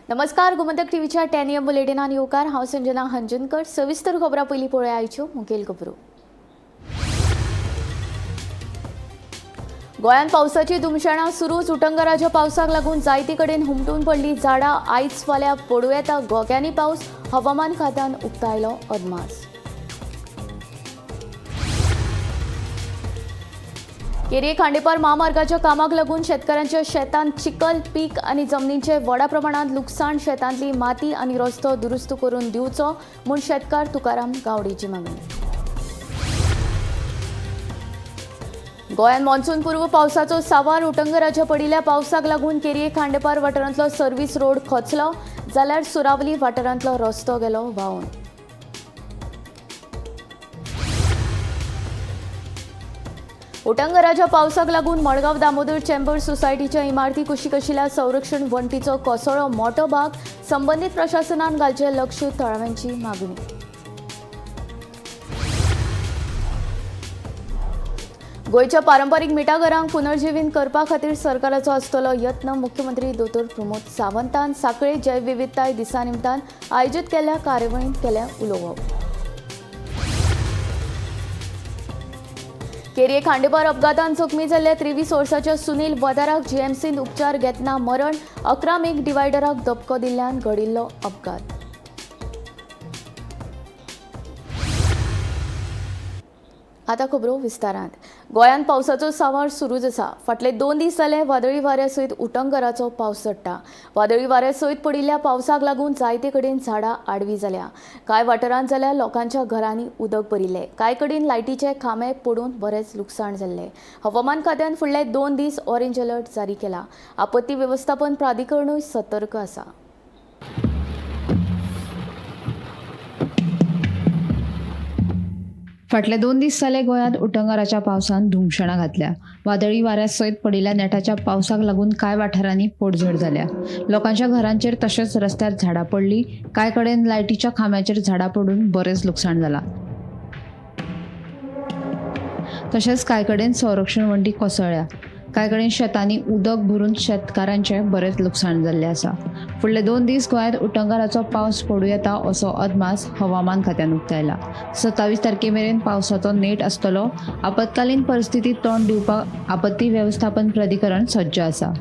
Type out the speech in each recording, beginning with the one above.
नमस्कार, गोमंतक टीव्हीच्या 10 एम बुलेटिनान येवकार. हांव संजना हंजनकर. सविस्तर खबरां पयलीं पळोवया आयच्यो मुखेल खबरो. गोंयांत पावसाची धुमशेणां सुरूच. उटंगराच्या पावसाक लागून जायते कडेन हुमटून पडली झाडां. आयज फाल्यां पडूं येता घोग्यांनी पावस. हवामान खात्यान उक्तायलो अदमास. केरी खांडेपार म्हामार्गाच्या कामाक लागून शेतकारांच्या शेतांत चिखल, पीक आनी जमनीचें व्हडा प्रमाणांत लुकसाण. शेतांतली माती आनी रस्तो दुरुस्त करून दिवचो म्हूण शेतकार तुकाराम गावडेची मागणी. गोंयांत मॉन्सून पूर्व पावसाचो सावार. उटंगराच्या पडिल्ल्या पावसाक लागून केरये खांडेपार वाठारांतलो सर्व्हिस रोड खचलो, जाल्यार सुरावली वाठारांतलो रस्तो गेलो व्हांवन. उटंगराच्या पावसाक लागून मडगांव दामोदर चेंबर सोसायटीच्या इमारती कुशीक आशिल्ल्या संरक्षण वण्टीचो कोसळ्ळो मोटो भाग. संबंदीत प्रशासनान घालचें लक्ष, थळाव्यांची मागणी. गोंयच्या पारंपारीक मिठागरांक पुनर्जिवीत करपा खातीर सरकाराचो आसतलो यत्न. मुख्यमंत्री दोतोर प्रमोद सावंतान सांखळे जैवविविधताय दिसा निमतान आयोजीत केल्ल्या कार्यावळींत केलें उलोवप. केरये खांडेपार अपघातान जखमी जाल्ल्या 23 वर्साच्या सुनील वदाराक जीएमसींत उपचार घेतना मरण. 11 मेक डिवायडराक धपको दिल्ल्यान घडिल्लो अपघात. आता खबरो विस्तारांत. गोंयांत पावसाचो सांवार सुरूच आसा. फाटले 2 दीस जाले वादळी वाऱ्या सयत उटंगराचो पावस चडटा. वादळी वाऱ्या सयत पडिल्ल्या पावसाक लागून जायते कडेन झाडां आडवी जाल्या. कांय वाठारांत जाल्यार लोकांच्या घरांनी उदक भरिल्लें. कांय कडेन लायटीचे खांबे पडून बरेंच लुकसाण जाल्लें. हवामान खात्यान फुडले 2 दीस ऑरेंज अलर्ट जारी केला. आपत्ती वेवस्थापन प्राधिकरणूय सतर्क आसा. फाटले 2 दीस जाले गोंयांत उटंगाराच्या पावसान धुमशणां घातल्या. वादळी वाऱ्या सयत पडिल्ल्या नेटाच्या पावसाक लागून कांय वाठारांनी पडझड जाल्या. लोकांच्या घरांचेर तशेंच रस्त्यार झाडां पडली. कांय कडेन लायटीच्या खांब्याचेर झाडां पडून बरेंच लुकसाण जालां. तशेंच कांय कडेन संरक्षण वण्टी कोसळ्ळ्या. कांय कडेन शेतांनी उदक भरून शेतकारांचें बरेंच लुकसाण जाल्लें आसा. फुडले 2 दीस गोंयांत उटंगाराचो पावस पडूं येता असो अदमास हवामान खात्यान उक्तायला. 27 तारखे मेरेन पावसाचो नेट आसतलो. आपत्कालीन परिस्थितीक तोंड दिवपाक आपत्ती वेवस्थापन प्राधिकरण सज्ज आसा.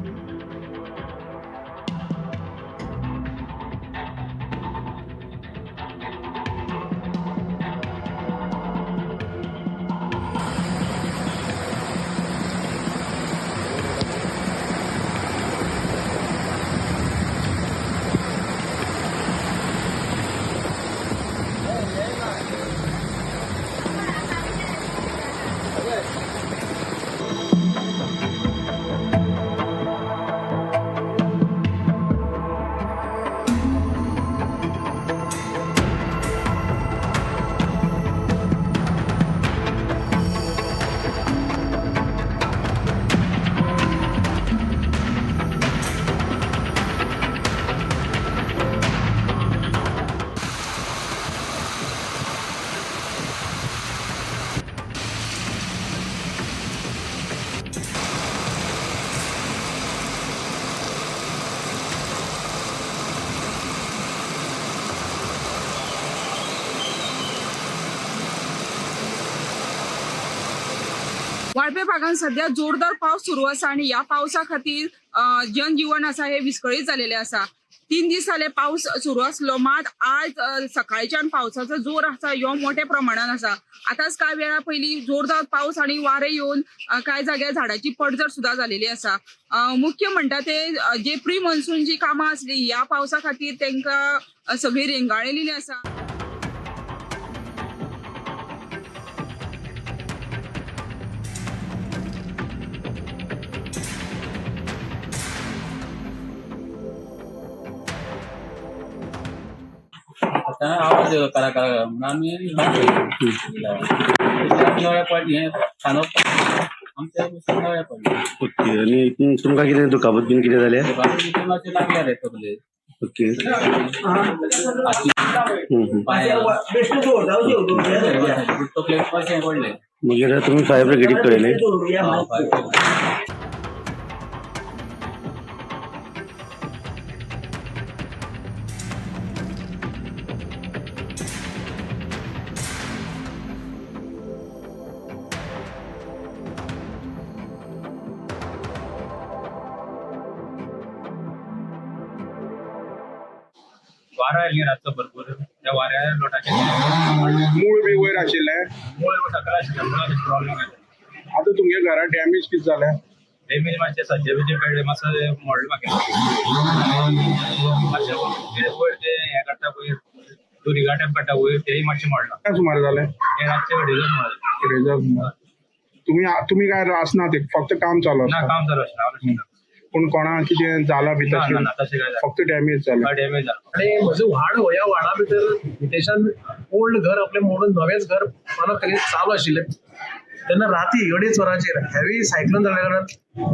वाळपे भागान सध्या जोरदार पावस सुरू आसा आणि ह्या पावसा खातीर जनजीवन आसा हे विस्कळीत जालेले आसा. 3 दीस जाले पावस सुरू आसलो, मात आज सकाळच्यान पावसाचो जोर आसा ह्यो मोठ्या प्रमाणान आसा. आतांच कांय वेळा पयलीं जोरदार पावस आणि वारें येवन कांय जाग्यार झाडाची पडझड सुद्दां जालेली आसा. मुख्य म्हणटा ते जे प्री मॉन्सून जी कामां आसली ह्या पावसा खातीर तांकां सगळी रेंगाळलेली आसा. आतां आवाज येयलो करा करा म्हणून आमी नळे पडले, हें खांदो आमच्या नळे पडले. ओके, आनी तुमकां कितें दुखापत बीन कितें जालें? तितून मातशें लागले रे तकलेक, ओके, हाती, पांयाक, तकलेक कशें पडलें. मागीर तुमी फायर ब्रिगेडीक कळयलें? हय. वारो आयलो न्ही रातचो भरपूर, त्या वाऱ्या लोटाचेर मूळ बी वयर आशिल्लें? मूळ सकयल आशिल्लें, मुळाक प्रॉब्लेम आयलो. आतां तुमगे घरा डॅमेज कितें जालें? डॅमेज मातशें सज्जे बिज्जे पडले, मातसो मोडलें म्हाका मातशें. वयर ते हें काडटा पळय, दुरिगा टायप काडटा वयर, तेय मातशें मोडलां. काय सुमार जालें? तें रातचें अडेजां सुमार. अडेजां सुमार. तुमी तुमी काय आसना ते, फक्त काम चालू ना आसता? काम चालू आशिल्लें, हांव नाशिल्लो. पूण कोणाक कितें जालां बी ना तशें? ना ना, तशें काय जालें. फक्त डॅमेज जालें. डॅमेज जालो. आणि म्हजो वाड हो, ह्या वाडा भितर नितेशान ओल्ड घर आपलें मोडून नवेंच घर बांदप ताणें चालू आशिल्लें. तेन्ना राती 2.5 वरांचेर हेवी सायक्लोन जाल्ल्या कारणान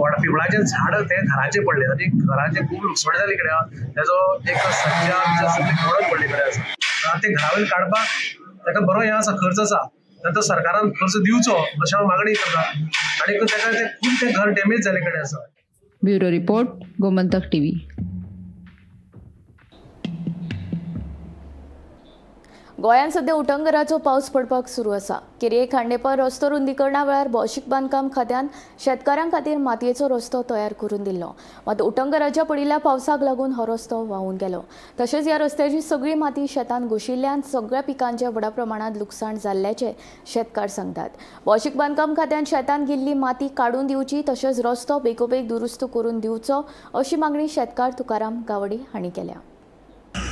वड पिंपळाचें झाड तें घराचेर पडलें आनी घराचें खूब लुकसाण जाल्ले कडेन तेजो एक सज्जा बिज्जा सगळें मोडून पडले कडेन आसा. आतां तें घरा वयल्यान काडपाक ताका बरो हें आसा, खर्च आसा. तेन्ना तो सरकारान खर्च दिवचो अशें हांव मागणी करता आनी ताका तें खूब तें घर डॅमेज जाल्ले कडेन आसा. Bureau report, Gomantak TV. गोंयांत सध्या उटंगराचो पावस पडपाक सुरू आसा. केरये खांडेपार रस्तो रुंदीकरणा वेळार भौशीक बांदकाम खात्यान शेतकारां खातीर मातयेचो रस्तो तयार करून दिल्लो. मात उटंगराच्या पडिल्ल्या पावसाक लागून हो रस्तो व्हांवून गेलो. तशेंच ह्या रस्त्याची सगळी माती शेतांत घुशिल्ल्यान सगळ्या पिकांचें व्हडा प्रमाणांत लुकसाण जाल्ल्याचें शेतकार सांगतात. भौशीक बांदकाम खात्यान शेतांत गेल्ली माती काडून दिवची तशेंच रस्तो बेगोबेग दुरुस्त करून दिवचो अशी मागणी शेतकार तुकाराम गावडे हांणी केल्या.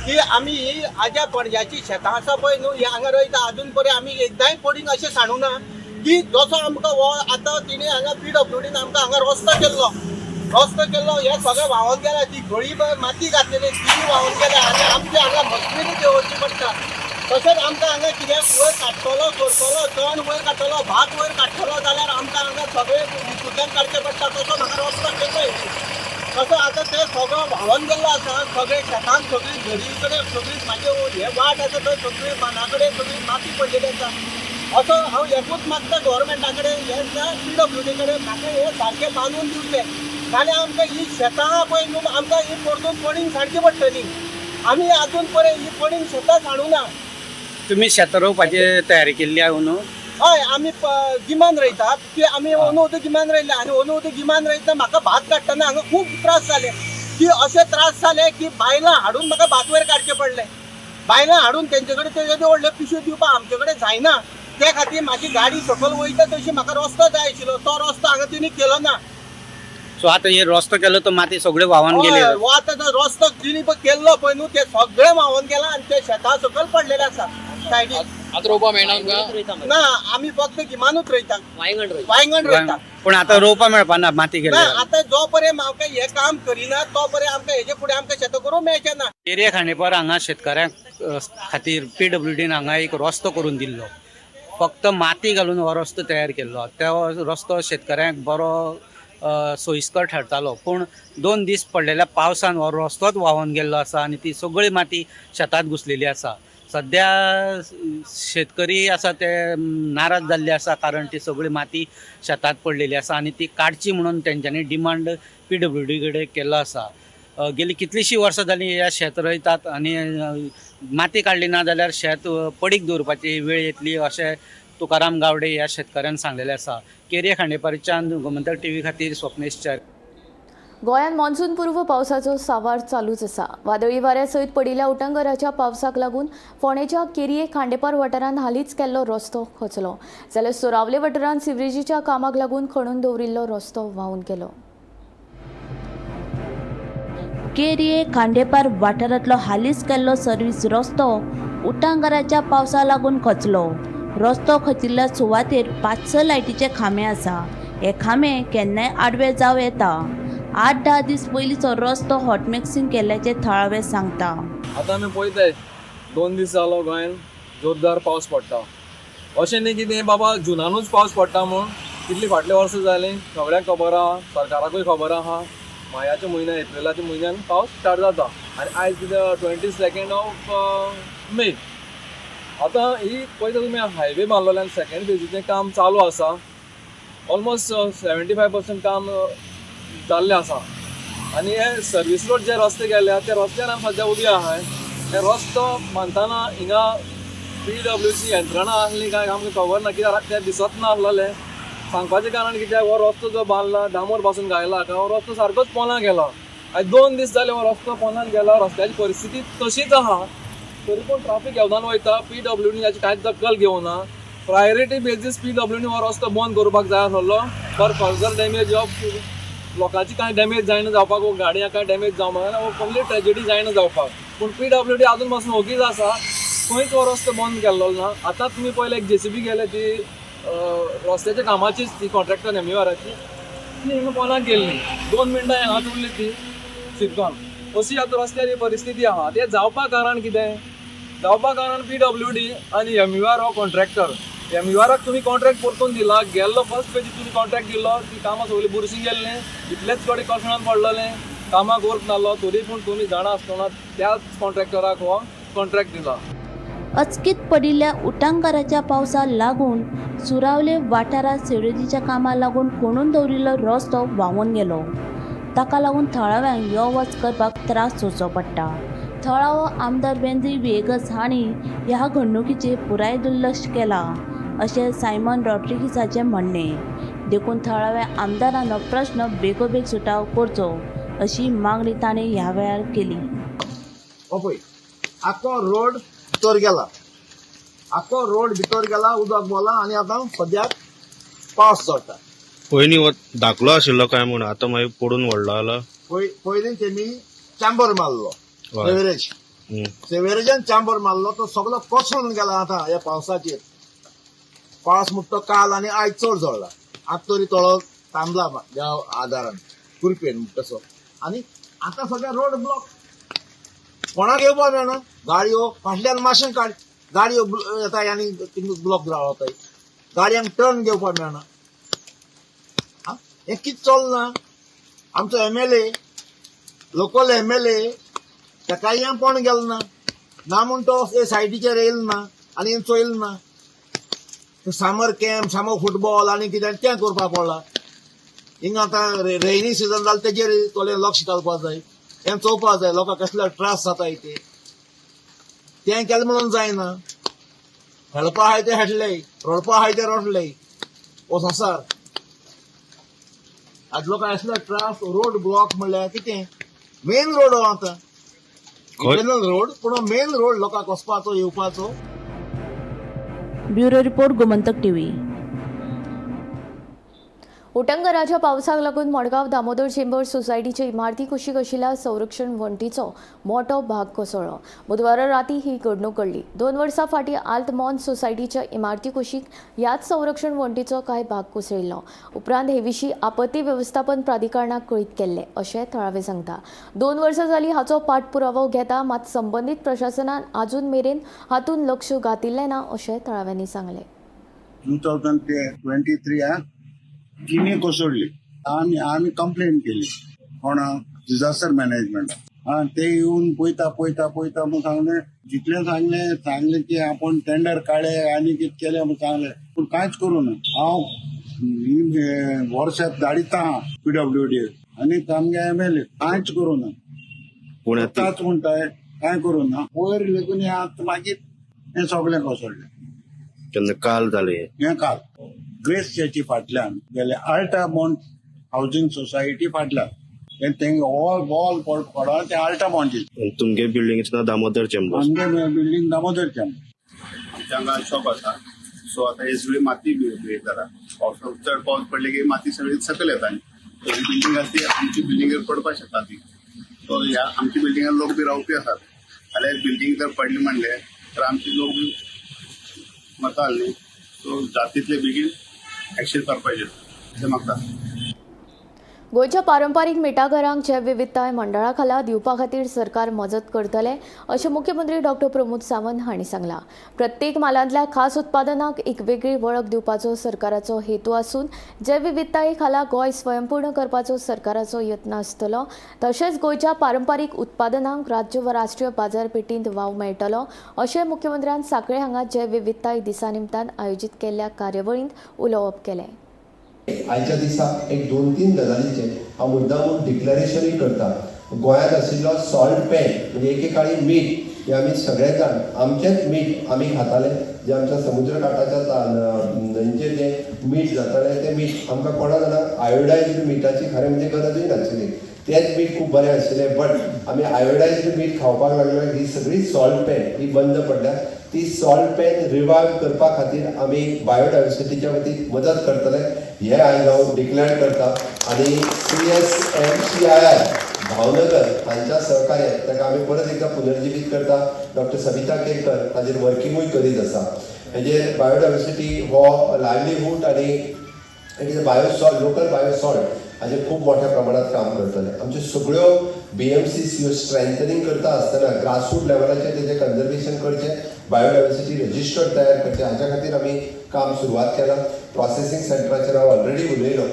की आमी ही आज्या पणज्याची शेतां आसा पळय न्हू, ही हांगा रोयता. अजून पर्यंत आमी एकदांय पडींग अशें सांडूं ना की जसो आमकां हो आतां तिणें हांगा पीडब्ल्यूडीन आमकां हांगा रस्तो केल्लो, रस्तो केल्लो हे सगळें व्हांवोन गेला. ती घळी माती घातलेली ती व्हांवोन गेल्या आनी आमच्या हांगा मशनरी देंवोवची पडटा. तशेंच आमकां हांगा कितें वयर काडटलो करतलो, तण वयर काडटलो, भात वयर काडटलो जाल्यार आमकां हांगा सगळें हितूंतल्यान काडचें पडटा. तसो म्हाका रस्तो केल्लो, तसो आतां तें सगळो व्हांवोन गेल्लो आसा. सगळे शेतान सगळी घरी कडेन सगळी म्हाजे हे वाट आसा थंय सगळी बांदा कडेन सगळी माती पडलेली आसा. असो हांव एकूच मागता गव्हर्मेंटा कडेन, हे पीडब्ल्यूडी कडेन, म्हाका हे सारकें बांदून दिवचें. नाल्यार आमकां ही शेतां पळय न्हू, आमकां ही परतून पडींग सांडची पडटली. आमी आजून पर्यंत ही पडींग शेतां सांडूं ना. तुम्ही शेतां रोवपाची तयारी केल्ली आहा न्हू? हय, आमी गिमान रोयतात की आमी अंदू वचून गिमान रोयले आनी अंदू वचून गिमान रोयतना म्हाका भात काडटना हांगा खूब त्रास जाले. की अशे त्रास जाले की बायलां हाडून म्हाका भात वयर काडचे पडले. बायलां हाडून तेंचे कडेन ते येदे व्हडले पिशव्यो दिवपाक आमचे कडेन जायना. ते खातीर म्हाजी गाडी सकयल वयता तशी म्हाका रस्तो जाय आशिल्लो, तो रस्तो हांगा तिणी केलो ना. सो आतां हे रस्तो केलो तो माती सगळे व्हांवन गेले. हय, हो आतां जो रस्तो तिणी पळय केल्लो पळय न्हू, ते सगळे व्हांवन गेला आनी ते शेतां सकयल पडलेले आसा सायडीक. आतां रोवपा मेळना तुमकां? ना, आमी फक्त गिमानूच रोयता, वायंगण रोयता. पूण आतां रोवपा मेळपा ना माती ना गेली. आतां जो पर्यंत आमकां हें काम करिना तो पर्यंत आमकां हेजे फुडें आमकां शेतां करूंक मेळचें ना. एरिया खांडेपार हांगा शेतकाऱ्यांक खातीर पीडब्ल्यूडीन हांगा एक रस्तो करून दिल्लो. फक्त माती घालून हो रस्तो तयार केल्लो. तो रस्तो शेतकाऱ्यांक बरो सोयीस्कर ठरतालो. पूण 2 दीस पडलेल्या पावसान हो रस्तोच व्हांवन गेल्लो आसा आनी ती सगळी माती शेतांत घुसलेली आसा. सद्या शेतकरी आसा ते नाराज जाल्ले आसा, कारण ती सगळी माती शेतांत पडलेली आसा आनी ती काडची म्हणून तेंच्यांनी डिमांड पीडब्ल्यूडी कडेन केल्लो आसा. गेली कितलींशीं वर्सां जालीं ह्या शेत रोयतात आनी माती काडली ना जाल्यार शेत पडीक दवरपाची वेळ येतली अशें तुकाराम गावडे ह्या शेतकाऱ्यान सांगलेलें आसा. केरये खांडेपारच्यान गोमंतक टीव्ही खातीर स्वप्नेश च्यारी. गोंयांत मॉन्सून पूर्व पावसाचो सांवार चालूच आसा. वादळी वाऱ्या सयत पडिल्ल्या उटंगराच्या पावसाक लागून फोंडेच्या केरये खांडेपार वाठारांत हालींच केल्लो रस्तो खचलो, जाल्यार सुरावले वाठारांत सिवरेजीच्या कामाक लागून खणून दवरिल्लो रस्तो व्हांवून गेलो. केरये खांडेपार वाठारांतलो हालींच केल्लो सर्वीस रस्तो उटांगाराच्या पावसा लागून खचलो. रस्तो खचिल्ल्या सुवातेर 5-6 लायटीचे खांबे आसा. हे खांबे केन्नाय आडवे जावं येता. 8-10 दीस पयलींचो रस्तो हॉटमिक्सिंग केल्ल्याचें थळावे सांगता. आतां आमी पळयताय 2 दीस जालो गोंयान जोरदार पावस पडटा. अशें न्ही की तें बाबा जुनानूच पावस पडटा म्हूण, कितलीं फाटलीं वर्सां जालीं सगळ्यांक खबर आहा, सरकाराकूय खबर आहा. मायाच्या म्हयन्यान, एप्रिलाच्या म्हयन्यान पावस स्टार्ट जाता आनी आयज कितें 22 मे. आतां ही पळयता तुमी हायवे बांदलेलो आनी सेकेंड फेजीचें काम चालू आसा. ऑलमोस्ट 75% काम जाल्लें आसा आनी हे सर्वीस रोड जे रस्ते गेल्या त्या रस्त्यार आमी सद्या उबी आहाय. हे रस्तो बांदतना हिंगा पीडब्ल्यूची यंत्रणा आसली काय आमकां खबर ना, कित्याक तें दिसत ना आसलेलें. सांगपाचें कारण कित्याक हो रस्तो जो बांदला डांबर पासून घायला, हो रस्तो सारकोच पोंदा गेला. आयज 2 दीस जाले हो रस्तो पोंदान गेला, रस्त्याची परिस्थिती तशीच आहा, तरी पूण ट्राफीक येवदान वयता. पीडब्ल्यूडी हाची कांयच दखल घेवना. प्रायोरिटी बेजीस पीडब्ल्यूडी हो रस्तो बंद करपाक जाय आसलो फॉर फर्दर डॅमेज ऑफ लोकांची कांय डॅमेज जायना जावपाक, गाडयांक कांय डॅमेज जावपाक, कंप्लीट ट्रेजेडी जायना जावपाक. पूण पीडब्ल्यूडी आजून पासून ओगीच आसा, खंयच हो रस्तो बंद केल्लो ना. आतां तुमी पळयलें एक जेसीबी गेले ती रस्त्याच्या कामाचीच, ती कॉन्ट्रॅक्टर एमयूआराची, ती हिंगा पोंदाक गेल्ली, 2 मिनटां हांगाच उरली ती शिरकोन. अशी आतां रस्त्यार ही परिस्थिती आहा. तें जावपाक कारण कितें? जावपाक कारण पीडब्ल्यूडी आनी एमयूआर हो कॉन्ट्रॅक्टर. एमयूआराक तुमी कॉन्ट्रॅक्ट परतून दिला, गेल्लो फर्स्ट पेजी तुमी कॉन्ट्रॅक्ट दिल्लो, ती कामां सगळीं बुरशीं गेल्लीं, इतलेच कडेन कसणान पडलेलें, कामाक वर्क नासलो, तरी पूण तुमी जाणा आसतना त्याच कॉन्ट्रॅक्टराक हो कॉन्ट्रॅक्ट दिला. अचकीत पडिल्ल्या उटांगाराच्या पावसाक लागून सुरावले वाठारांत सिवरेजीच्या कामाक लागून खणून दवरिल्लो रस्तो व्हांवून गेलो. ताका लागून थळाव्यांक यो वच करपाक त्रास सोंसचो पडटा. थळावो आमदार वेंझी व्हिएगस हांणी ह्या घडणुकीचेर पुराय दुर्लक्ष केलां अशें सायमन रॉड्रिगीसाचें म्हणणें. देखून थळाव्या आमदारान हो प्रश्न बेगोबेग सुटावो करचो अशी मागणी ताणें ह्या वेळार केली. पळय आख्खो रोड भितर गेला, आख्खो रोड भितर गेला, उदक बोला आनी आतां सद्याक पावस चडटा. पयलीं धाकलो आशिल्लो काय म्हूण, आतां मागीर पडून व्हडलो जाला. पयलीं तेमी चांबर मारलो, सेवरेज, सेवरेजान चांबर मारलो तो सगलो कोसळून गेला आतां ह्या पावसाचेर. पावस म्हणटा तो काल आनी आयज चड जळ्ळा, आतां तरी थोडो थांबला ह्या आदारान कृपेन म्हणटा तसो. आनी आतां सगळे रोड ब्लॉक, कोणाक येवपाक मेळना, गाडयो फाटल्यान माशें काड, गाडयो येता आनी ब्लॉक रावताय, गाडयांक टर्न घेवपाक मेळना. हें कितें चलना? आमचो एमएलए, लोकल एमएलए ताकाय कोण गेलो ना, ना म्हूण तो हे सायडीचेर येयलो ना आनी चोयलो ना. सामर कॅम्प, सामर फुटबॉल आनी कितें तें करपाक पडला. हिंगा आतां रेनी सिजन जालें तेजेर थोडें लक्ष घालपाक जाय, हें चोवपाक जाय लोकांक कसलो त्रास जाता ते. तें केलें म्हणून जायना, खेळपा आहाय ते खेळले, रडपा आहाय ते रडले, हो संवसार. आज लोकांक असलो त्रास. रोड ब्लॉक म्हणल्यार कितें, मेन रोड हो आतां, इंटरनल रोड, पूण मेन रोड लोकांक वचपाचो येवपाचो. Bureau report, Gomantak TV. उटंगराच्या पावसाक लागून मडगांव दामोदर चेंबर सोसायटीचे इमारती कुशीक आशिल्ल्या संरक्षण वण्टीचो मोटो भाग कोसळ्ळो. बुधवारा राती ही घडणूक घडली. 2 वर्सां फाटीं आल्त मॉन सोसायटीच्या इमारती कुशीक ह्याच संरक्षण वण्टीचो कांय भाग कोसळिल्लो. उपरांत हे विशीं आपत्ती वेवस्थापन प्राधिकरणाक कळीत केल्लें अशें थळावे सांगता. 2 वर्सां जालीं हाचो पाठपुरावो घेता, मात संबंदीत प्रशासनान आजून मेरेन हातूंत लक्ष घातिल्लें ना अशें थळाव्यांनी सांगलें. 2023 तिणी कोसळ्ळी. आमी आमी कंप्लेन केली कोणा डिझास्टर मॅनेजमेंट. ते येवन पळयता पळयता पळयता म्हूण सांगलें, जितलें सांगलें सांगलें की आपण टेंडर काडले आनी कितें केलें म्हूण सांगलें, पूण कांयच करूं ना. हांव वर्साक धाडिता पीडब्ल्यूडी आनी आमगे एमएलए कांयच करूं ना. पूण आतांच म्हणटाय कांय करूं ना. वयर लेगून हें आतां मागीर हें सगळें कोसळ्ळें. केन्ना काल जालें हें? काल ग्रेस चर्ची फाटल्यान गेले, आल्टा मॉन्ट हावजींग सोसायटी फाटल्यान तेंगे ऑल बॉल पडला ते आल्टा मॉन्टी. तुमगे बिल्डिंगेचें नांव दामोदर चेंबर्स. आमगे बिल्डींग दामोदर चेंबर. आमच्या हांगा शॉप आसा, सो आतां हे सगळी माती हे जाता, पावसाक चड पावस पडले की माती सगळी सकयल येता आनी ही बिल्डींग आसा ती आमची बिल्डिंगेर पडपाक शकता ती. सो ह्या आमच्या बिल्डिंगान लोक बी रावपी आसात, जाल्यार बिल्डींग जर पडली म्हणले तर आमचे लोक बी मरता न्ही. सो जात तितले बेगीन एक्शन करपाचें अशें मागता. गोंयच्या पारंपारीक मिठागरांक जैवविविधताय मंडळा खाला दिवपा खातीर सरकार मजत करतले अशें मुख्यमंत्री डॉक्टर प्रमोद सावंत हांणी सांगलां. प्रत्येक म्हालांतल्या खास उत्पादनाक एक वेगळी वळख दिवपाचो सरकाराचो हेतू आसून जैवविविधताये खाला गोंय स्वयंपूर्ण करपाचो सरकाराचो यत्न आसतलो. तशेंच गोंयच्या पारंपारीक उत्पादनांक राज्य व राष्ट्रीय बाजारपेठींत वाव मेळटलो अशें मुख्यमंत्र्यान सांखळे हांगा जैवविविधताय दिसा निमतान आयोजीत केल्ल्या कार्यावळींत उलोवप केलें. आयच्या दिसा एक 2-3 गजालींचें हांव मुद्दामून डिक्लरेशनूय करता. गोंयांत आशिल्लो सॉल्ट पॅन म्हणजे एकेकाळी मीठ हें आमी सगळे जाण आमचेंच मीठ आमी खाताले, जें आमच्या समुद्र काठाच्या न्हंयचेर जें मीठ जातालें तें मीठ आमकां कोणा जाणांक आयोडायज्ड मिठाची खरें म्हणजे गरजूय नाशिल्ली. तेंच मीठ खूब बरें आशिल्लें, बट आमी आयोडायज्ड मीठ खावपाक लागले. ही सगळी सॉल्ट पॅन ही बंद पडल्या. ती सॉल्ट पॅन रिवायव करपा खातीर आमी बायोडायवर्सिटीच्या वतीन मदत करतले हें आयज हांव डिक्लेअर करता. आनी CSMCII Bhavnagar हांच्या सहकार्यान ताका आमी परत एकदां पुनर्जिवीत करता. डॉक्टर सविता केरकर ताजेर वर्किंगूय करीत आसा. हेजेर बायोडायवर्सिटी हो लायवलीहूड आनी it is a bio salt, local bio salt हाजेर खूब मोठ्या प्रमाणात काम करतले. आमच्यो सगळ्यो BMCs ह्यो स्ट्रेंथनींग करता आसतना ग्रासरूट लेवलाचेर तेजें कन्जर्वेशन करचें, बायोडायवर्सिटी रजिस्टर तयार करचें, हाच्या खातीर आमी काम सुरवात केलां. प्रोसेसींग सेंटराचेर हांव ऑलरेडी उलयलो.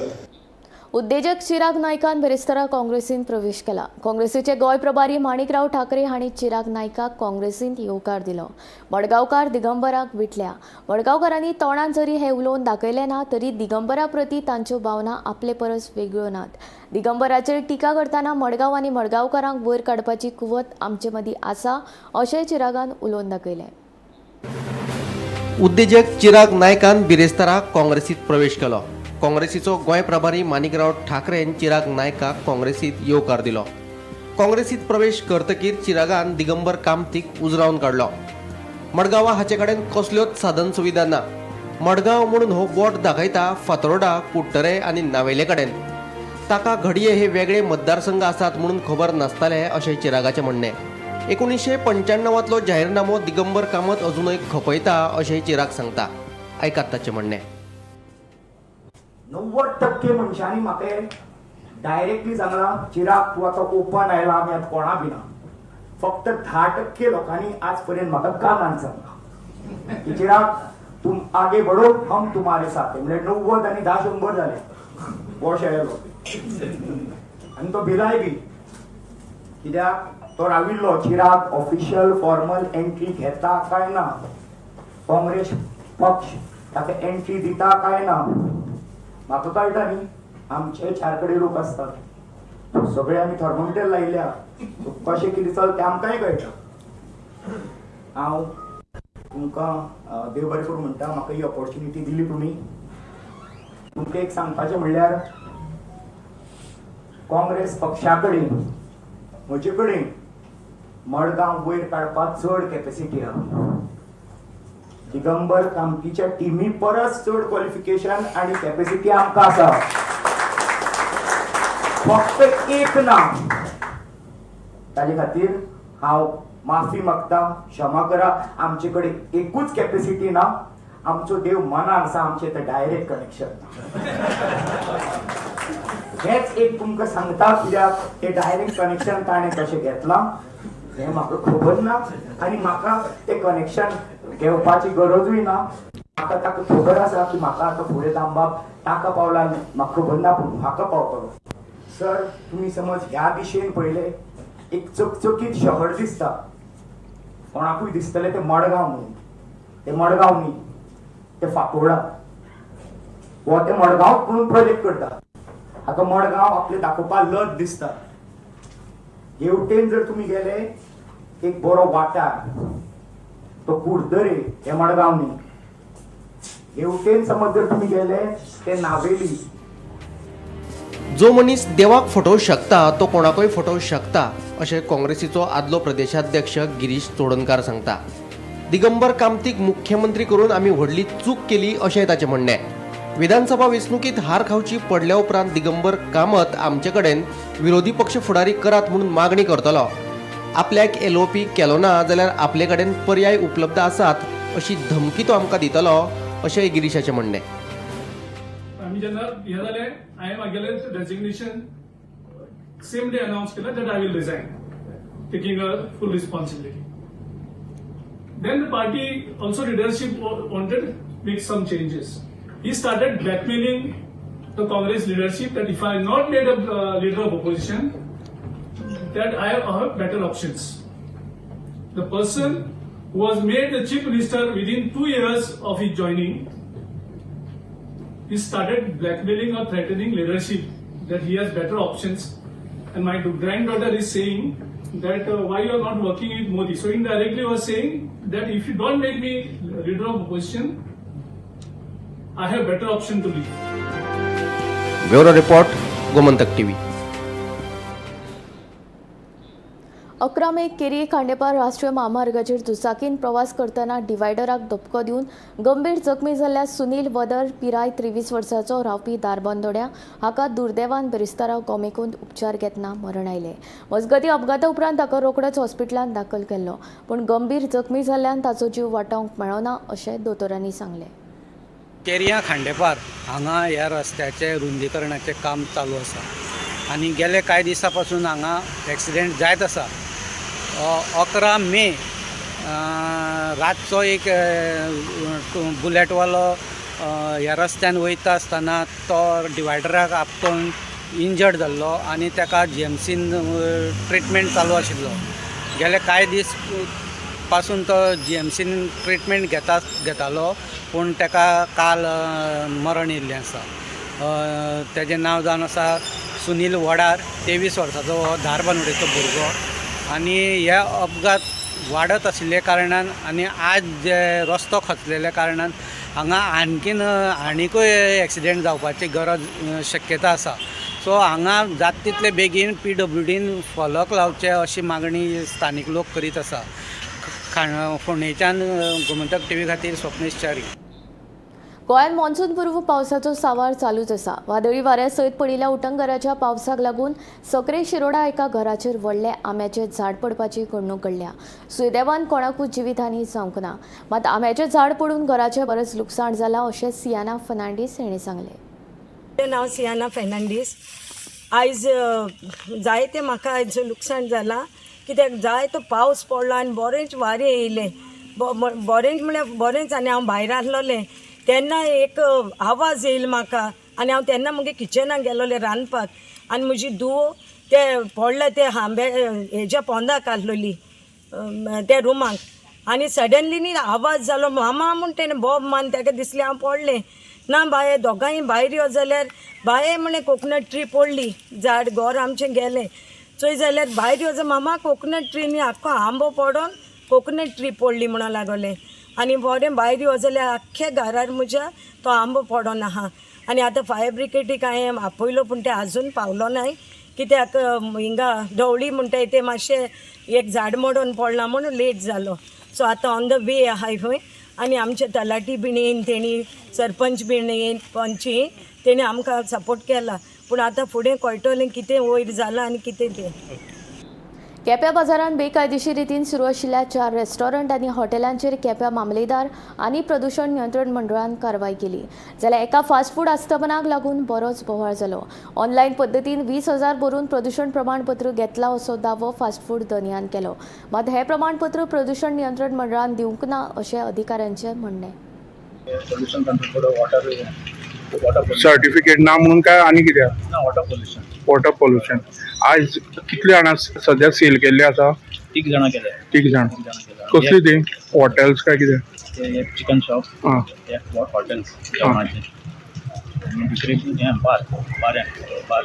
उद्देजक चिराग नायकान बिरेस्तारा काँग्रेसीन प्रवेश केला. काँग्रेसीचे गोंय प्रभारी माणिकराव ठाकरे हांणी चिराग नायकाक काँग्रेसींत येवकार दिलो. मडगांवकार दिगंबराक विटल्या. मडगांवकारांनी तोंडान जरी हे उलोवन दाखयलें ना तरी दिगंबरा प्रती तांच्यो भावना आपले परस वेगळ्यो नात. दिगंबराचेर टिका करतना मडगांव आनी मडगांवकारांक वयर काडपाची कुवत आमचे मदीं आसा अशेंय चिरागान उलोवन दाखयलें. उद्देजक चिराग नायकान बिरेस्तारा काँग्रेसीत प्रवेश केलो. काँग्रेसीचो गोंय प्रभारी माणिकराव ठाकरेन चिराग नायकाक काँग्रेसीत येवकार दिलो. काँग्रेसीत प्रवेश करतकीर चिरागान दिगंबर कामतीक उजरावन काडलो. मडगांवा हाचे कडेन कसल्योच साधन सुविधा ना. मडगांव म्हणून हो बोट दाखयता फातोर्डा, कुडटरे आनी नावेले कडेन. ताका घडये हे वेगळे मतदारसंघ आसात म्हणून खबर नासतालें अशें चिरागाचें म्हणणें. 1995तलो जाहीरनामो दिगंबर कामत अजुनय खपयता अशें चिराग सांगता. आयकात ताचें म्हणणें. 90% मनशांनी म्हाका डायरेक्टली सांगलां, चिराग तूं आतां ओपन आयला, आमी आतां कोणा भिना. फक्त 10% लोकांनी आज पर्यंत म्हाका कानान सांगलां की चिराग तुम आगे बढ़ो, हम तुम्हारे साथ है. म्हणजे 90 आनी 10 100 जाले. वॉश आयलो आनी तो भिलाय बी, कित्याक तो राविल्लो चिराग ऑफिशियल फॉर्मल एंट्री घेता काय ना, काँग्रेस पक्ष ताका एंट्री दिता काय ना. म्हाका कळटा न्ही, आमचे चार कडेन लोक आसतात, सगळे आमी थर्मोमिटर लायल्या, कशें कितें चलता तें आमकांय कळटा. हांव तुमकां देव बरें करूं म्हणटा, म्हाका ही ऑपॉर्च्युनिटी दिली तुमी. तुमकां एक सांगपाचें म्हणल्यार काँग्रेस पक्षा कडेन, म्हजे कडेन मडगांव वयर काडपाक चड कॅपेसिटी आहा. दिगंबर कामतीच्या टिमी परस चड क्वॉलिफिकेशन आनी कॅपेसिटी आमकां आसा. फक्त एक ना, ताजे खातीर हांव माफी मागता, क्षमा करा. आमचे कडेन एकूच कॅपेसिटी ना. आमचो देव मनान आसा, आमचें तें डायरेक्ट कनेक्शन ना. हेच एक तुमकां सांगता, कित्याक तें डायरेक्ट कनेक्शन ताणें कशें घेतलां हें म्हाका खबर ना आनी म्हाका तें कनेक्शन घेवपाची गरजूय ना. म्हाका ताका खबर आसा की म्हाका आतां फुडें दामबाब ताका पावला म्हाका खबर ना, पूण म्हाका पावतलो. सर तुमी समज ह्या दिशेन पळयलें, एक चकचकीत शहर दिसता, कोणाकूय दिसतलें तें मडगांव म्हणून. तें मडगांव न्ही, तें फातोर्डा. हो तें मडगांव म्हणून प्रोजेक्ट करता. हाका मडगांव आपलें दाखोवपाक लज दिसता. हेवटेन जर तुमी गेले, एक बरो वाठार तो कुडतरे, हें मडगांव न्ही. हेवटेन समज जर तुमी गेले ते नावेली. जो मनीस देवाक फटोवंक शकता तो कोणाकूय फटोवंक शकता अशें काँग्रेसीचो आदलो प्रदेशाध्यक्ष गिरीश चोडणकार सांगता. दिगंबर कामतीक मुख्यमंत्री करून आमी व्हडली चूक केली अशें ताचें म्हणणें. विधानसभा वेंचणुकीत हार खावची पडल्या उपरांत दिगंबर कामत आमचे कडेन विरोधी पक्ष फुडारी करात म्हणून मागणी करतलो. आपल्याक एलओपी केलो ना जाल्यार आपले कडेन पर्याय उपलब्ध आसात अशी धमकी तो आमकां दितलो अशें गिरीशाचें म्हणणें. आमी जेन्ना हें जालें, हांवें म्हागेलें रेजिग्नेशन सेम डे अनावन्स केलें that I will resign, taking a full responsibility. Then the party also leadership wanted make some changes. He started blackmailing the Congress leadership that if I am not made a leader of opposition, that I have better options. The person who was made the chief minister within 2 years of his joining, he started blackmailing or threatening leadership that he has better options. And my granddaughter is saying that why you are not working with Modi. So indirectly was saying that if you don't make me leader of opposition, I have better option to leave. Bureau report, Gomantak TV. 11 मे केरी खांडेपार राष्ट्रीय म्हामार्गाचेर दुचाकीन प्रवास करतना डिवायडराक धपको दिवन गंभीर जखमी जाल्ल्या सुनील वदर पिराय 23 वर्सांचो रावपी धारबांदोड्या हाका दुर्दैवान बिरेस्तारा गोमेकॉंत उपचार घेतना मरण आयलें. मजगतीं अपघाता उपरांत ताका रोखडोच हॉस्पिटलांत दाखल केल्लो, पूण गंभीर जखमी जाल्ल्यान ताचो जीव वाटावंक मेळना अशें दोतोरांनी सांगलें. केरयां खांडेपार हांगा ह्या रस्त्याचें रुंदीकरणाचें काम चालू आसा आनी गेले कांय दिसां पासून हांगा एक्सिडेंट जायत आसा. 11 मे रातचो एक बुलेटवालो ह्या रस्त्यान वयता आसतना तो डिवायडराक आपटून इंजर्ड जाल्लो आनी ताका जीएमसीन ट्रिटमेंट चालू आशिल्लो. गेले कांय दीस पासून तो जीएमसीन ट्रिटमेंट घेतालो, पूण ताका काल मरण येयल्लें आसा. ताजें नांव जावन आसा सुनील वडार, 23 वर्साचो हो धारबांदोडेचो भुरगो. आनी हे अपघात वाडत आशिल्ल्या कारणान आनी आज जे रस्तो खचलेल्या कारणान हांगा आणकीन आनिकूय एक्सिडेंट जावपाची गरज शक्यता आसा. सो हांगा जाता तितले बेगीन पीडब्ल्यूडीन फलक लावचे अशी मागणी स्थानीक लोक करीत आसा. फोंडेच्यान गोमंतक टीव्ही खातीर स्वप्नेश च्यारी. गोंयांत मॉन्सून पूर्व पावसाचो सांवार चालूच आसा. वादळी वाऱ्या सयत पडिल्ल्या उटंगराच्या पावसाक लागून सकरे शिरोडा एका घराचेर व्हडलें आंब्याचें झाड पडपाची घडणूक घडल्या. सुदैवान कोणाकूच जिवीतहानी जावंक ना, मात आंब्याचें झाड पडून घराचें बरेंच लुकसाण जालां अशें सियाना फर्नांडीस हांणी सांगलें. म्हजें नांव सियाना फर्नांडीस. आयज जायतें म्हाका आयज लुकसाण जालां, कित्याक जायतो पावस पडलो आनी बरेंच वारें येयलें. बरेंच म्हळ्यार बरेंच. आनी हांव भायर आसलोलें तेन्ना एक आवाज येयलो म्हाका आनी हांव तेन्ना मुगे किचनाक गेलोलें रांदपाक आनी म्हजी धूव ते पडले ते आंबे हेज्या पोंदाक आसलोली त्या रुमाक आनी सडनली न्ही आवाज जालो मामा म्हूण. तेणें बोब मान ताका दिसलें हांव पडलें ना. बाये दोगांय भायर यो जाल्यार बाये म्हणलें कोकोनट ट्री पडली, झाड घर आमचें गेलें. चोय जाल्यार भायर यो जाल्यार मामा कोकोनट ट्री न्ही आख्खो आंबो पडोन कोकोनट ट्री पडली म्हणून लागोलें. आनी बरें भायर यो जाल्यार आख्ख्या घरार म्हज्या तो आंबो पडोन आहा. आनी आतां फायर ब्रिगेडीक हांवें आपयलो, पूण ते आजून पावलो नाय, कित्याक हिंगा ढवळी म्हणटाय ते मातशें एक झाड मोडून पडलां म्हणून लेट जालो. सो आतां ऑन the वे आहाय खंय. आनी आमचे तलाठी बीन येयन, तेणी सरपंच बीन येयन, पंच येयन, तेणी आमकां सपोर्ट केला. पूण आतां फुडें कळटलें कितें वयर जालां आनी कितें तें. केप्यां बाजारांत बेकायदेशीर रितीन सुरू आशिल्ल्या 4 रेस्टॉरंट आनी हॉटेलांचेर केप्यां मामलेदार आनी प्रदूशण नियंत्रण मंडळान कारवाय केली. जाल्यार एका फास्ट फूड आस्थापनाक लागून बरोच बोवाळ जालो. ऑनलायन पद्दतीन 20,000 भरून प्रदूशण प्रमाणपत्र घेतला असो दावो फास्ट फूड धनयान केलो. मात हें प्रमाणपत्र प्रदूशण नियंत्रण मंडळान दिवंक ना अशें अधिकाऱ्यांचें म्हणणें. Pollution control board water water certificate ना म्हणून काय आनी कितें? ना, वॉटर पोल्युशन. Water pollution. आयज कितले जाणां सद्या सील केल्ले आसा? तीग जाणां केले. तीग जाण. कसली ती हॉटेल्स काय कितें? ते एक चिकन शॉप, एक हॉटेल्स जेवणाचे आनी दुसरे हें बार बार बार.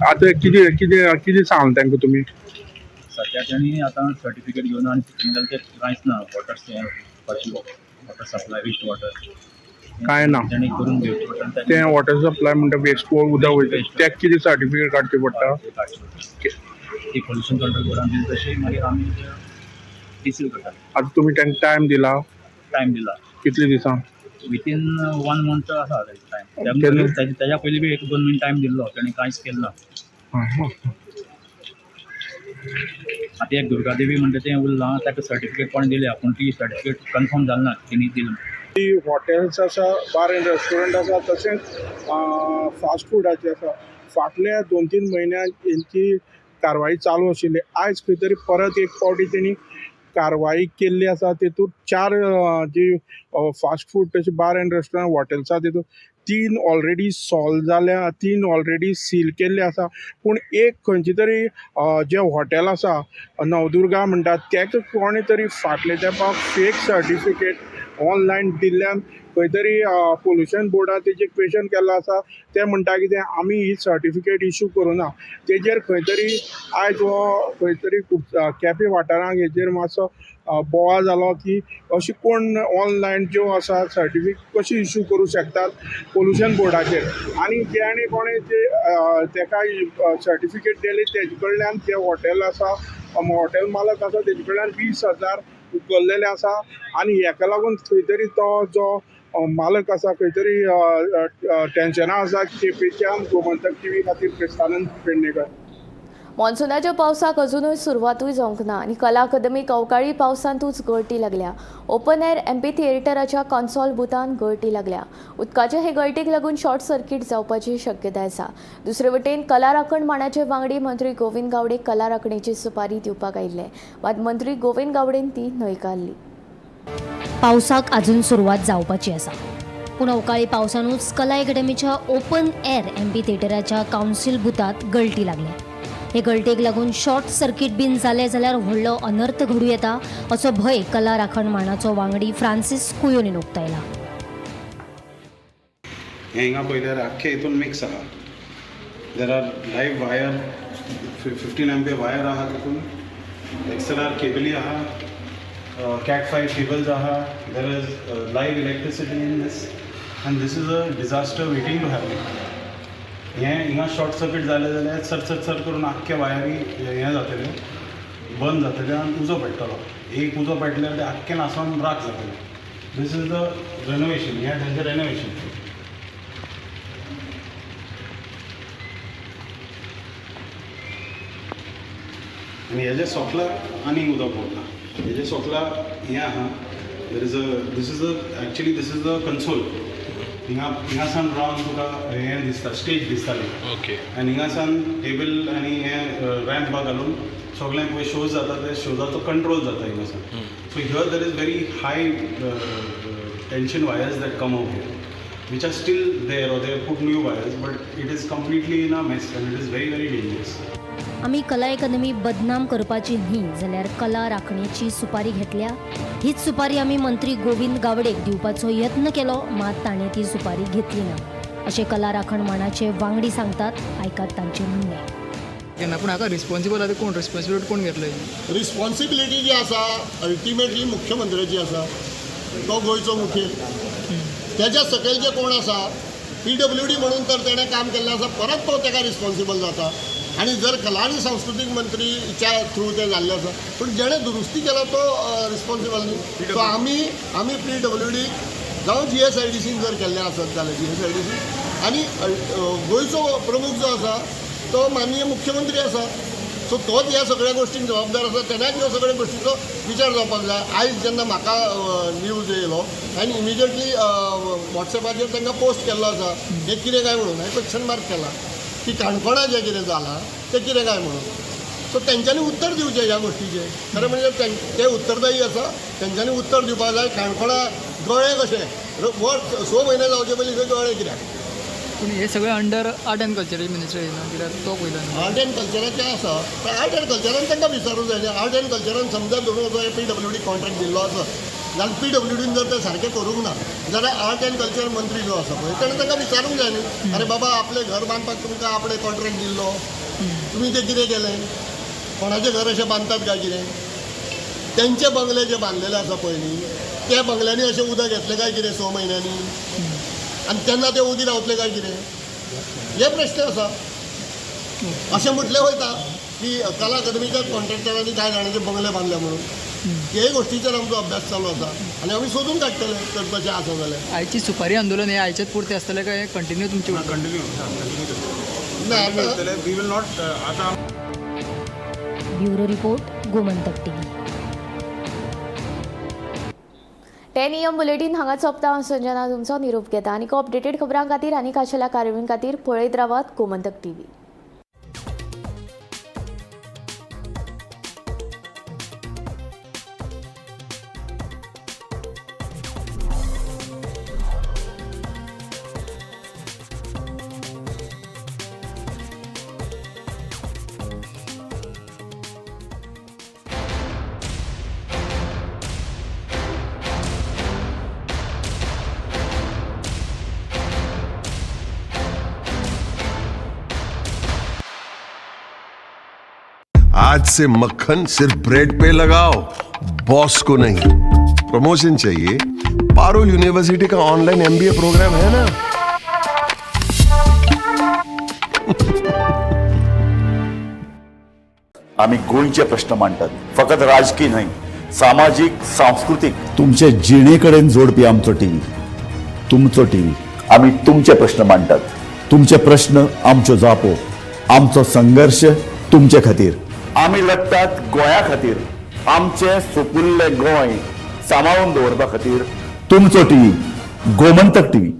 आतां कितें कितें कितें सांगलें तांकां तुमी? सद्या तेणी आतां सर्टिफिकेट घेवन आनी तितून ते कांयच ना, water water supply, waste water कांय ना. तेणी करून घेवचें पडटा. तें वॉटर सप्लाय म्हणटा, वेस्ट उदक वयता, तेका कितें सर्टिफिकेट काडचें पडटा? ती पोल्युशन कंट्रोल बोर्डान दिली तशी मागीर आमी डिसील करता. आतां तुमी तांकां टायम दिला? टायम दिला. कितले दिसां? वितीन वन मंथ आसा टायम. केन्ना? तेज्या पयलीं बी एक 2 म्हयने टायम दिल्लो, तेणी कांयच केलें ना. आतां एक दुर्गादेवी म्हणटा तें उरलां, ताका सर्टिफिकेट कोणें दिल्या, पूण ती सर्टिफिकेट कन्फर्म जाली ना तेणी दिली. ती हॉटेल्स आसा, बार एंड रेस्टॉरंट आसा, तशेंच फास्ट फुडाचे आसा. फाटल्या 2-3 म्हयन्यांत हेंची कारवाई चालू आशिल्ली. आयज खंय तरी परत एक फावटी तेणी कारवाई केल्ली आसा. तेतूंत 4 जी फास्ट फूड तशें बार एंड रेस्टॉरंट हॉटेल्स आसा, तेतूंत 3 ऑलरेडी सॉल्व जाल्या, 3 ऑलरेडी सील केल्ले आसा. पूण एक खंयची तरी जें हॉटेल आसा नवदुर्गा म्हणटा, तेका कोणें तरी फाटल्या तेंपाक फेक सर्टिफिकेट ऑनलायन दिल्ल्यान खंय तरी पोल्युशन बोर्डान तेजेर क्वेशन केल्लो आसा. ते म्हणटा कितें आमी ही सर्टिफिकेट इशू करूं ना. तेजेर खंय तरी आयज हो खंय तरी केपें वाठारांक हेजेर मातसो बोवाळ जालो की अशी कोण ऑनलायन ज्यो आसा सर्टिफिकेट कशी इशू करूं शकतात पोल्युशन बोर्डाचेर. आनी जे आनी कोणें जे तेका सर्टिफिकेट दिली तेजे कडल्यान जे हॉटेल आसा, हॉटेल मालक आसा तेजे कडल्यान 20,000 उखल्लेले आसा. आनी हेका लागून खंय तरी तो जो मालक आसा खंय तरी टेन्शना आसा. केपेंच्यान गोमंतक टीव्ही खातीर क्रिस्तानंद पेडणेकर. मॉन्सुनाच्या पावसाक अजुनूय सुरवातूय जावंक ना आनी कला अकादमीक अवकाळी पावसांतूच गळटी लागल्या. ओपन एअर एम्पी थिएटराच्या कॉन्सॉल बुथान गळटी लागल्या. उदकाचे हे गळटीक लागून शॉर्ट सर्किट जावपाची शक्यताय आसा. दुसरे वटेन कला राखण मांडाचे वांगडी मंत्री गोविंद गावडे कला राखणेची सुपारी दिवपाक आयिल्ले, मात मंत्री गोविंद गावडेन ती न्हयकारली. पावसाक अजून सुरवात जावपाची आसा, पूण अवकाळी पावसानूच कला अकादमीच्या ओपन एअर एम्पी थिएटराच्या कावन्सील बुथात गळटी लागल्या. हे गळटेक लागून शॉर्ट सर्किट बीन जालें जाल्यार व्हडलो अनर्थ घडूं येता असो भंय कला राखण मांडाचो वांगडी फ्रांसीस कुयोनीन उक्तायला. हें हिंगा पळयल्यार आख्खे हितून मिक्स आहा. There are live wire, 15 ampere wire आहा, तितून XLR केबली आहा, Cat 5 cables आहा. There is live electricity in this and this is a disaster waiting to happen. हें हिंगा शॉर्ट सर्किट जालें जाल्यार सर सर सर करून आख्खे वायरी हें जातल्यो, बंद जातल्यो आनी उजो पेट्टलो. एक उजो पेटल्यार तें आख्खें नासोन राख जातलें. This is the renovation, हें तेंचें रेनोवेशन. आनी हेजे सोकला आनीक उदक पडटा. हेजे सोकला हें आहा. There is a this is a actually this is the console. हिंगा हिंगासान रावन तुका हें दिसता, स्टेज दिसताली. ओके. आनी हिंगासान टेबल आनी हें रॅम्प घालून सगळ्यांक पळय शोज जाता, ते शोजाचो कंट्रोल जाता हिंगासान. So here there is very high tension wires that come out here, which are still there, or they put new wires, but it is completely in a mess and it is very very dangerous. आमी कला अकादमी बदनाम करपाची न्ही जाल्यार कला राखणेची सुपारी घेतल्या. हीच सुपारी आमी मंत्री गोविंद गावडेक दिवपाचो यत्न केलो, मात ताणें ती सुपारी घेतली ना अशें कला राखण मांडाचे वांगडी सांगतात. आयकात तांचें म्हणणें. केन्ना पूण हाका रिस्पॉन्सिबल आतां कोण, रिस्पॉन्सिबिलिटी कोण घेतले? रिस्पॉन्सिबिलिटी जी आसा अल्टिमेटली मुख्यमंत्र्याची आसा. तो गोंयचो मुखेल, तेज्या सकयल जे कोण आसा PWD म्हणून तर तेणें काम केल्लें आसा, परत तो तेका रिस्पॉन्सिबल जाता. आनी जर कला आनी सांस्कृतीक मंत्रीच्या थ्रू तें जाल्लें आसा, पूण जेणें दुरुस्ती केला तो रिस्पॉन्सिबल न्ही. सो आमी आमी PWD जावं GSIDCन जर केल्लें आसत जाल्यार GSIDC आनी गोंयचो प्रमुख जो आसा तो माननीय मुख्यमंत्री आसा. सो तोच ह्या सगळ्या गोश्टींक जबाबदार आसा, तेन्नाच ह्यो सगळ्या गोश्टीचो विचार जावपाक जाय. आयज जेन्ना म्हाका न्यूज येयलो आनी इमिजिएटली वॉट्सएपाचेर तांकां पोस्ट केल्लो आसा हें कितें काय म्हणून हांवें क्वेश्चन मार्क केला की काणकोणा जें कितें जालां तें कितें काय म्हणून. सो तेंच्यांनी उत्तर दिवचें ह्या गोश्टीचें. खरें म्हणजे ते उत्तरदायी आसा, तेंच्यांनी उत्तर दिवपाक जाय. काणकोणा गळ्ळें कशें, वर्स 6 म्हयने जावचे पयलीं थंय गळ्ळें कित्याक? पूण हे सगळें under art and culture minister येयना कित्याक तो पयलो आर्ट एंड कल्चराचें आसा, पण आर्ट एंड कल्चरान तांकां विचारूंक जाय. आर्ट एंड कल्चरान समजा धरून असो PWD contract दिल्लो आसा जाल्यार PWDन जर तें सारकें करूंक ना जाल्यार आर्ट एंड कल्चर मंत्री जो आसा पळय तेणें तांकां विचारूंक जाय न्ही, अरे बाबा आपलें घर बांदपाक तुमकां आपणें कॉन्ट्रॅक्ट दिल्लो, तुमी तें कितें केलें, कोणाचें घर अशें बांदतात काय कितें? तेंचे बंगले जे बांदलेले आसा पळय न्ही त्या बंगल्यांनी अशें उदक येतलें काय कितें 6 म्हयन्यांनी, आनी तेन्ना ते ओगी रावतले काय कितें, हे प्रश्न आसा. अशें म्हटलें वयता की कला अकादमीच्याच कॉन्ट्रॅक्टरांनी कांय जाणांचे बंगले बांदले म्हणून. हे गोश्टीचेर आमचो अभ्यास चालू आसा आनी आमी सोदून काडटले तर तशें आसा जाल्यार. आयची सुपारी आंदोलन हे आयचेच पुरतें आसतलें काय कंटिन्यू तुमचें? कंटिन्यू ना, we will not आतां. Bureau report, Gomantak TV. 10 AM bulletin हांगा सोंपता. हांव संजना तुमचो निरोप घेता. आनी अपडेटेड खबरां खातीर आनी खाशेल्या कार्यावळीं खातीर पळयत रावात गोमंतक टीव्ही. आज से मक्खन सिर्फ ब्रेड पे लगाओ, बॉस को नहीं। प्रमोशन चाहिए? पारुल यूनिवर्सिटी का ऑनलाइन एमबीए प्रोग्राम है ना। आम्ही गोंयचे प्रश्न मांडटात, फकत राजकीय न्हय, सामाजीक, सांस्कृतीक, तुमचे जिणे कडेन जोडपी आमचो टीव्ही, तुमचो टीव्ही। आम्ही तुमचे प्रश्न मांडटात, तुमचे प्रश्न आमच्यो जापो, आमचो संघर्श तुमचे खातीर। आमी लढटात गोंया खातीर, आमचे सुपुल्ले गोंय सांबाळून दवरपा खातीर। तुमचो टीव्ही, गोमंतक टीव्ही।